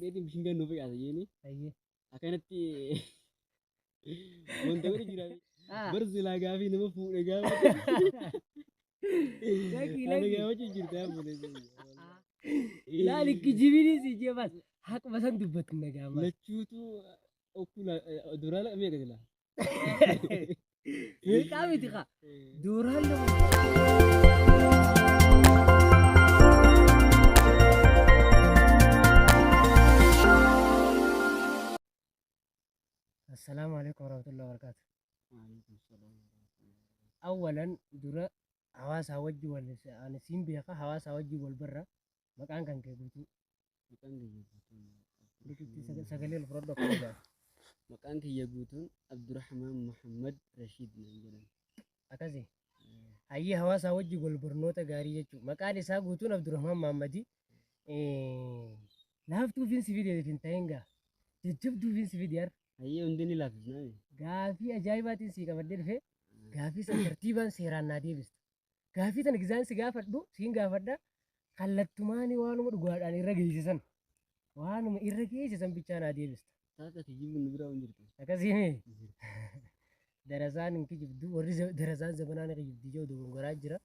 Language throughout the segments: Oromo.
fudheetiin bishingaan nuuf facaasa jeeni. Hayyee. Akkanatti wanta godhu jira. Ah. Bar silaa gaafii nama fuudhe gaafate. Lakki Ani lakki. gaafachuu jirta obboleessa. Laali kijibinis ijee bas haquma san dubbatu nagaama. Lachuutu okkula duraa meeqa silaa? Meeqaa miti kaa dooraan nama. Assalaamu alaikum warahmatullahi wabarakatuh. Awwalan dura hawaasaa wajji wal ani siin beeka, hawaasaa wajji wal barra. Maqaan kan kee guutuu? Maqaan kiyya guutuun Liqitti sagalee ol fudhadhu akka dhugaa. Maqaan kiyya guutuun Abdurrahmaan Muhammad Rashiid naan jedhama. Akkasi. Hayyee, hawaasaa wajji wal barnoota gaarii jechuudha. Maqaan isaa guutuun Abdurrahmaan Muhammadi. Laaftuufin si fide hin ta'in gaa. Jajjabduufin si fide har. Hayyee, hundi ni laaffisnaa. Gaafii ajaa'ibaatiin sii qabadhee dhufe. Gaafii san tartiibaan seeraan naa deebista. Gaafii tana gizaan si gaafadhu siin gaafadha, kallattumaanii waanuma dhugaadhaan irra geessisan. Waanuma irra geessisan bichaa naa deebista. Taata kijibni nu biraa hin jirtu. Akkasiimi. Darasaan hin kijibdu, warri darasaan zabanaa ni kijibdi jedhu dogongoraa jira.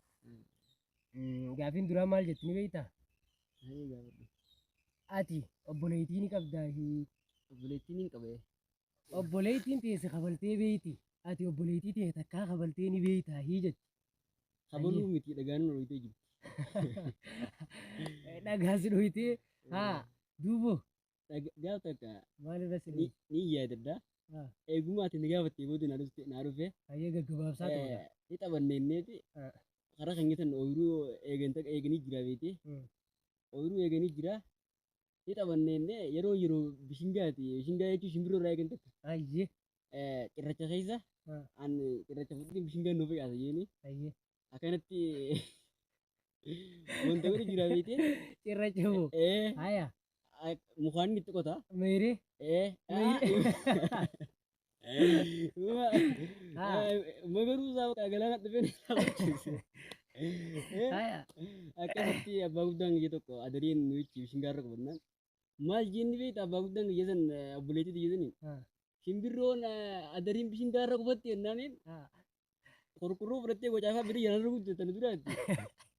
Gaafiin duraa maal jetti ni beektaa? Hayyee, gaafadhu. Ati obboleettii ni qabdaa? Obboleettiin hin qabee. Obboleettiin tee si kabaltee beekti. Ati obboleettii tee takkaa kabaltee ni beektaa hii jetti. Kabaluu miti, dhagaan nu dhoyitee jirti. Dhagaa si dhoyitee haa duubo. Gaaf takka Maalirra si ni dhoyite? ni yaadadha. Haa. Eeguma ati na gaafattee booda naa dhufte naa dhufe. Hayyee, gaggabaabsaa ta'udha. Ni taphanne inneeti karaa kan geessan ooyiruu eegan eeganii jira beekte. Ooyiruu eeganii jira. Ni taphanne innee yeroo yeroo bishingaati. Bishingaa jechuun shimbirroo irraa eegan takka. Hayyee. Cirracha keessa an cirracha fudhatiin bishingaan nuuf facaasa jeeni. Hayyee. Akkanatti wanta godhu jira beekte. Cirracha moo? Ee. Haya. Mukaan inni itti qota. Meeree. Ee. Haa. Magaruu isaa bakka galaana dhufee na taphachiise. Haya. Akkasitti abbaa guddaan kiyya tokko adariin nuyichi bishingaarra qubannaan. Maal jeenni beekta, abbaa guddaan kiyya san obboleettii kiyya saniin. Shimbirroon adariin bishingaarra qubatti jennaaniin qorqorroo fudhattee wacaafaa bira jalaan rukutte tana duraatti.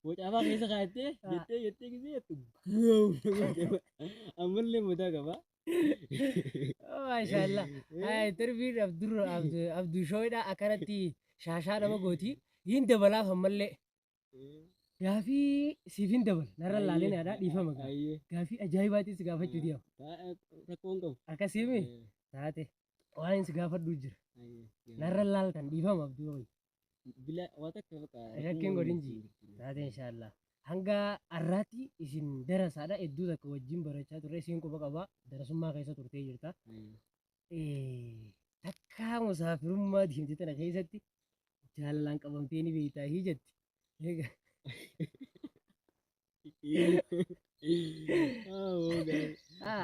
Wacaafaa keessa kaa'attee jettee jettee gisee jettu gaawu ammallee mataa qaba. Maashaallah. Haya, interviin Abdur Abduu Shooyidha akkanatti shaashaa nama gooti. Hin dabalaaf ammallee. Gaafii siif hin dabala. Narra laaleen aadaa dhiifama gaa. Gaafii ajaa'ibaatiin si gaafachuu deema. Rakkoo hin qabu. Akkasiimi taate waan si gaafadhu jira. Narra laaltan dhiifama, Abduu Hoy. Bila waa takka bakka. Shakkiin godhin ji. Taate inshaallah. Hanga har'aatti isin darasaadha, hedduu takka wajjin barachaa turre, isin quba qaba, darasummaa keessa turtee jirta. Takkaa musaafirummaa deemte tana keessatti jaalalaan qabamtee ni beektaa hii jetti. Egaa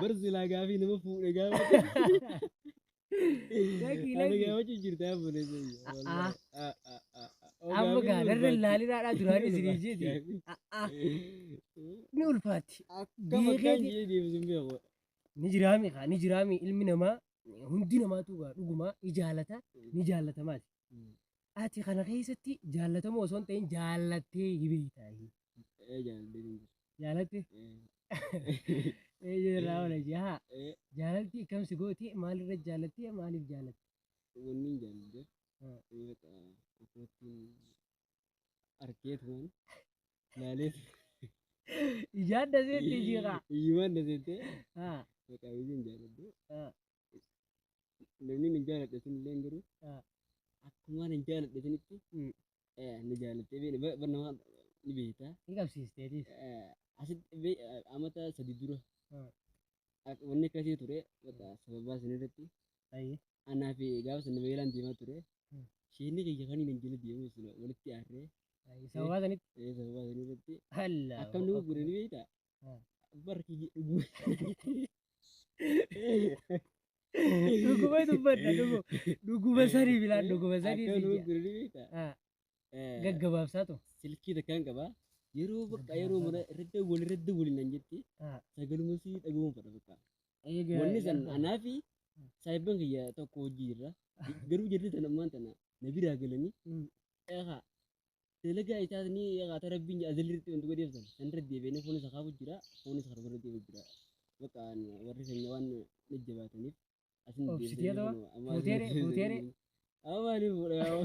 Bar silaa gaafii nama fuudhe gaafate. Lakki Ani lakki. gaafachuu jirta obboleessa. Amma gaa narra laalinaadhaa duraan isinii jeeti. Ni ulfaatti. Akka maqaan jee deebisu hin beeku. Ni jiraami kaa, ni jiraami. Ilmi namaa hundi namaatu gaa dhugumaa ni jaalata, ni jaallatamaati. Ati kana keessatti jaallatamoo osoo hin ta'in jaallattee ni beektaa? Ee, jaaladhee hin jiru. Jaalatte? Ee, jirraa oola haa. Jaalalti akkam si gooti? Maalirra jaalattee? Maaliif jaalatte? Wanni hin jaalladheef akkamittiin arkeetumaan laaleet. Ijaan daseetti jiraa. Iyyumaan daseettee maqaa biyya hin jaalladhu. Namni hin jaaladhe sun illee garuu akkumaan hin jaaladhe sunitti ni jaalattee beekne bar nama ni beekta. Ni qabsiisteetis. Asitti amata 3 dura wanni akkasii ture, bakka sababaa sanirratti anaa fi gaafa sana beelaan deemaa ture. Isheen kiyya kan hin jala deemu sun walitti aarree. Sababaa sanitti. Sababaa sanirratti. Allah. Akkam nama godhe ni beektaa? Bar kiyya dhuguma. Dhuguma dubbadha, dhuguma sanii bilaan dhuguma sanii. Akkam nama godhe ni beektaa? Gaggabaabsaa tu. Silkii takkaan qabaa. Yeroo bakka yeroo mara irratti wal irratti waliin nan jetti. Sagaluma sii dhaga'uun fedha bakka. Eega Wanni san anaa fi saahibban kiyya tokko hojii irra. Garuu jarri tan ammaan tana na biraa galanii eegaa dalagaa isaanii eegaa ta rabbiin azalirratti wanti godheef san san irra deebi'anii foonis akaafu jira foonis karra irra deebi'u jira. Bakka warri keenya waan jajjabaataniif asin Obsitee deebisanii ta'aa? kunoo amma asin Fuuteere fuuteere deebisanii. Amma maaliif fuudha yaa?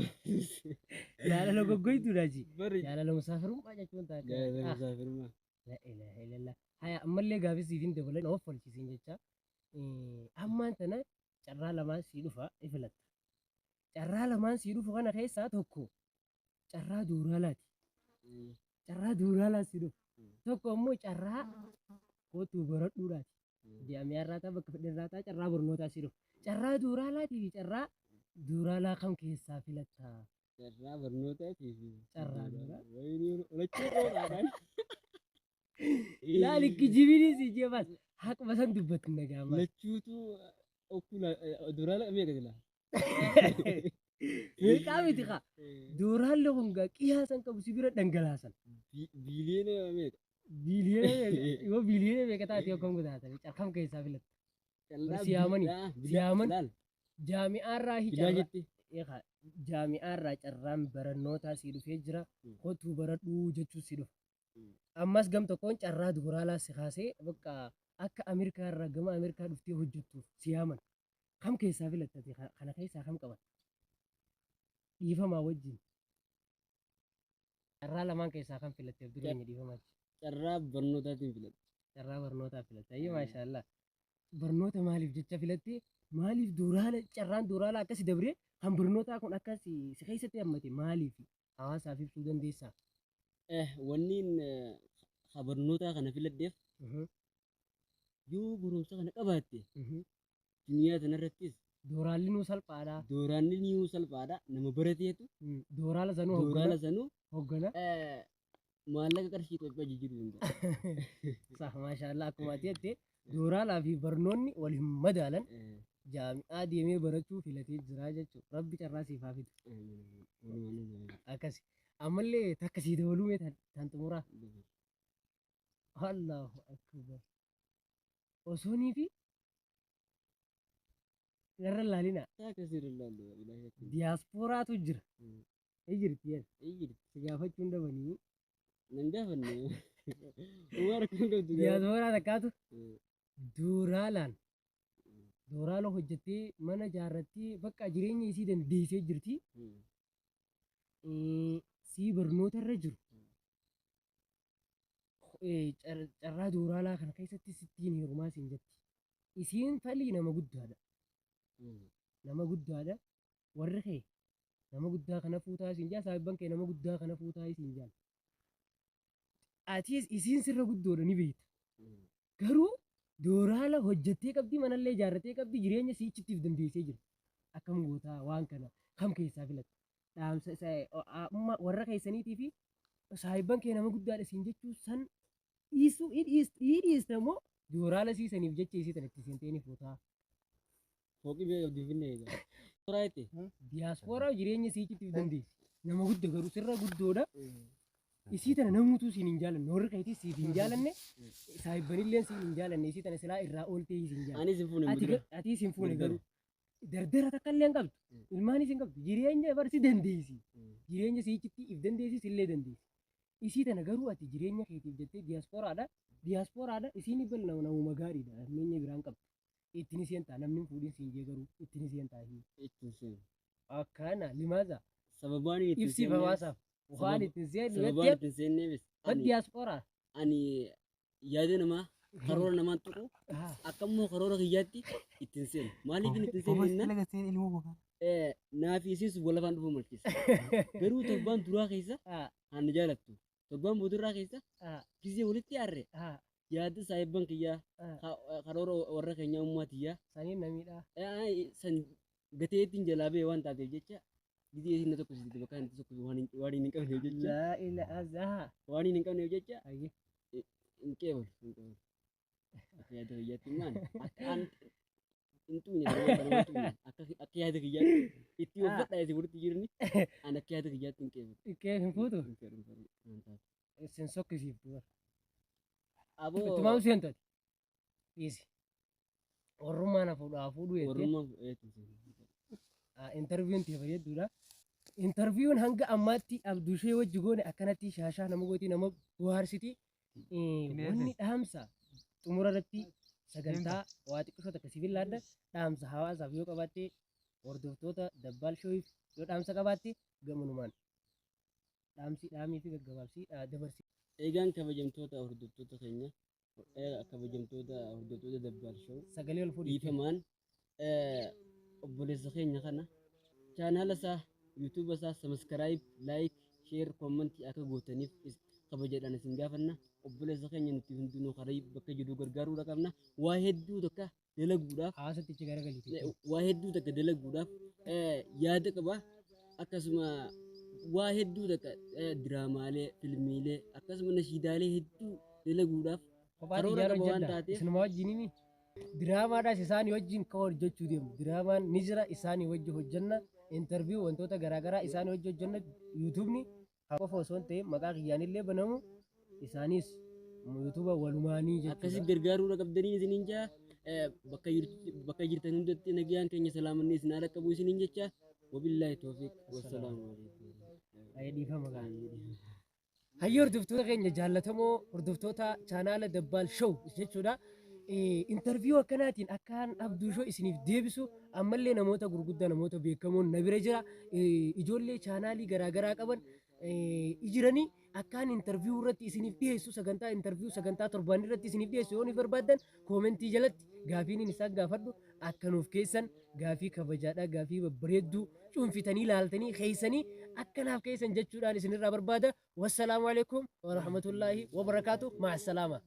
Jaalala goggoytuudha ji. Bari Jaalala musaafirummaa jechuun taate. jaalala Ah, musaafirummaa. la ilaha illallah. Haya ammallee gaafii siif hin dabalan of falchisiin jecha. Ammaan tana carraa lamaan sii dhufa ni filatta. Carraa lamaan sii dhufu kana keessaa tokko carraa duuraalaati. Carraa duuraalaa sii dhufa. Tokko ammoo carraa kootuu baradhuudhaati. Jaami'aa irraa ta'a bakka fedhe irraa ta'a carraa barnootaa sii dhufa. Carraa duuraalaatii fi carraa duuraalaa kam keessaa filatta? Carraa barnootaatii fi Carraa duuraa. Wayinii lachuu qoodaadhaan. Laali kijibini si jeebas haquma san dubbatti nagaama. Lachuutu okkula duraa meeqa jira? Meeqaa miti kaa. Duuraalli kun gaa qiyaasan qabu si bira dhangalaasan. Biiliyoona meeqa? Biiliyoona meeqa yoo biiliyoona meeqa taate yoo kam taatan kam keessaa filatta? Callaa Siyaamani. Siyaaman. Laal Jaami'aarraa bilaa hicarraa. jetti. Eegaa jaami'aarraa carraan barannootaa si dhufee jira. Kottuu baradhuu jechuu si dhufa. Ammas gam tokkoon carraa duuraalaa si kaasee bakka akka Ameerikaa irraa gama Ameerikaa dhuftee hojjettuuf si yaaman. Kam keessaa filattate kana keessaa kam qabatta? Dhiifamaa wajjin. Carraa lamaan keessaa kam filatte dureenya dhiifamaa? Carraa barnootaatiin filadha. Carraa barnootaa filatte. Ayyee maashaallah. Barnoota maaliif jecha filatte? Maaliif duuraala carraan duuraala akkasi dabree kan barnootaa kun akkas si keessatti hammate maaliif hawaasaaf ibsuu dandeessaa? Wanniin ha barnootaa kana filadheef yoo barumsa kana qabaatte duniyaa tanarrattis Dooraalli nuu salphaadha. dooraanni niyuu salphaadha. Nama barateetu Dooraala sanuu hoggana. dooraala sanuu Hoggana. Maallaqa qarshii Itoophiyaa jijjiiruu danda'a. Sah maashaallah akkuma ati jette dooraalaa fi barnoonni wal hin madaalan jaami'aa deemee barachuu filatee jira jechuudha. Rabbi carraa siif haa fidu. Akkasi. Ammallee takka sii dabaluu mee tan xumuraa. Allahu akbar. Osoonii fi narra laalina diyaaspooraatu jira. Ni jirti yen. Si gaafachuun dhabanii. Nan gaafanne. Uumaa rakkoon qabdu. Diyaaspooraa takkaatu dooraalaan dooraala hojjettee mana ijaarrattee bakka jireenya isii dandeessee jirti. Sii barnoota irra jiru. Carraa dooraalaa kana keessatti sittiin heerumaa siin jetti. Isiin falii nama guddaadha. Nama guddaadha. Warri kee nama guddaa kana fuutaa siin jaa saahibban kee nama guddaa kana fuutaa siin jaa. Atis isiin sirra guddoodha ni beekta. Garuu dooraala hojjettee qabdi manallee ijaarrattee qabdi jireenya siichittiif dandeessee jirti. Akkam gootaa waan kana kam keessaa filatta? Dhaamsa amma warra keessaniitii fi saahibban kee nama guddaadha siin jechuu san dhiisuu ni dhiista moo dooraala siisaniif jecha isii tan itti seentee ni fuutaa? Fooqii biyya qabdi Finfinnee egaa. Suuraa itti. Diyaaspooraa jireenya siichittiif dandeessi. Nama guddaa garuu sirra guddoodha. Isii tana namuutuu siin hin jaalanne warri keetis siif hin jaalanne saahibbanillee siin hin jaalanne isii tana silaa irraa ooltee siin jaalanne. Anis hin fuune Ati mudura. Atis hin fuune Dardara. garuu dardara takka illee hin qabdu. Ilmaanis hin qabdu. Jireenya bar si dandeessi. Jireenya siichitti if dandeessi sillee dandeessi. Isii tana garuu ati jireenya keetiif jettee diyaaspooraadha. Diyaaspooraadha isiin ibal namuma gaariidha. Hammeenya biraan qabdu. Ittiin seentaa namni hin fuudhin siin jee garuu ittiin seentaa. Ittiin seenu. Akkana limaaza Sababaan ittiin ibsiif seenneef hawaasaaf waan ittiin seenu sababaan jettee ittiin seenneefis bad ani diyaaspooraa. ani yaada namaa karoora namaan tuqu akka immoo karoora kiyyaatti ittiin seenu. Maaliif ittiin seenu jennaan naa fi isiin sun wal afaan dhufuu malchiisa. Garuu torbaan duraa keessa ani jaalattu. Torbaan boodarraa keessa gisee walitti aarre yaada saahibban kiyyaa karoora warra keenyaa ummaa tiyyaa Saniin namiidha. San gateettiin jalaa ba'e waan taateef jecha gisee isiin na tokkosite bakka inni tokko waan hin qabneef jecha Laa ilaaha zaha. waan hin qabneef jecha Ayyee. hin qeebalu hin qeebalu. Akka yaada kiyyaatti maan akka an hin xuqne nama xuqne akka yaada kiyyaatti itti uffadha isin walitti jirni an akka yaada kiyyaatti hin qeebalu. Ikkee hin fuutu? Hin fedhu hin fedhu hin taatu. Isin sokkisiiftu bara. Aboo Ittumaam seentu ati. Dhiisi. Warrummaa na fuudhaa fuudhuu jettee. Warrummaa eetu. Interview'n ta'e fayyadduudha. Interview'n hanga ammaatti Abdushee wajji goone akkanatti shaashaa nama gootii, nama bohaarsiti. Wanni dhaamsa xumura irratti sagantaa waa xiqqishoo takka siif laadda, dhaamsa hawaasaaf yoo qabaatte, hordoftoota Dabbaal Show'iif yoo dhaamsa qabaatte, gamanumaan dhaamsi dhaamii fi gaggabaabsii dabarsi. Eegaan kabajamtoota hordoftoota keenya, kabajamtoota hordoftoota Dabbaal Show, Sagalee ol fuudhii. Dhiifamaan obboleessa keenya kana chaanaala isaa, YouTube isaa subscribe, like, share, comment akka gootaniif kabajaadhaan isin gaafanna. Obboleessa keenya nuti hundinuu karaa bakka jiru gargaaruudha qabna. Waa hedduu takka dalaguudhaaf Hawaasatti ichi garagaliiti. Waa hedduu takka dalaguudhaaf yaada qaba. Akkasuma waa hedduu takka diraamaalee, filmiilee, akkasuma nashiidaalee hedduu dalaguudhaaf Kophaa karoora xiyyaara qaba waan hojjedha. taateef. Isinuma wajjin diraamaadhaas isaanii wajjin kan hojjechuu deemu. Diraamaan ni jira, isaanii wajji hojjenna. Interview wantoota garaagaraa isaanii wajji hojjenna. YouTubeni qofa osoo hin ta'in maqaa kiyyaanillee banamu, isaanis YouTube walumaanii Akkasi jechuudha. Gargaaruudha qabdanii isiniin jaa. Bakka jirtan hundatti nagayaan keenya salaamanni isin haala qabu isiniin jecha. Wabillaahi toofiq, wassalaamu alaikum. Ayee, dhiifama gaa. Hayyoo, hordoftoota keenya jaallatamoo, hordoftoota chaanaala Dabbaal Show jechuudha. Interview akkanaatiin akkaan Abduu Show isiniif deebisu ammallee namoota gurguddaa, namoota beekamoon na bira jira. Ijoollee chaanaalii garaagaraa qaban jiranii akkaan interview irratti isiniif dhiyeessu, sagantaa interview sagantaa torbaan irratti isiniif dhiyeessu yoo ni barbaaddan, comment jalatti gaafiin inni isaan gaafadhu akka nuuf keessan, gaafii kabajaadhaa, gaafii babbareedduu cuunfitanii laaltanii keeysanii akkanaaf keessan jechuudhaan isinirraa barbaada. Wassalaamu alaikum warahmatullaahi wabarakaatu. Ma'a salaama.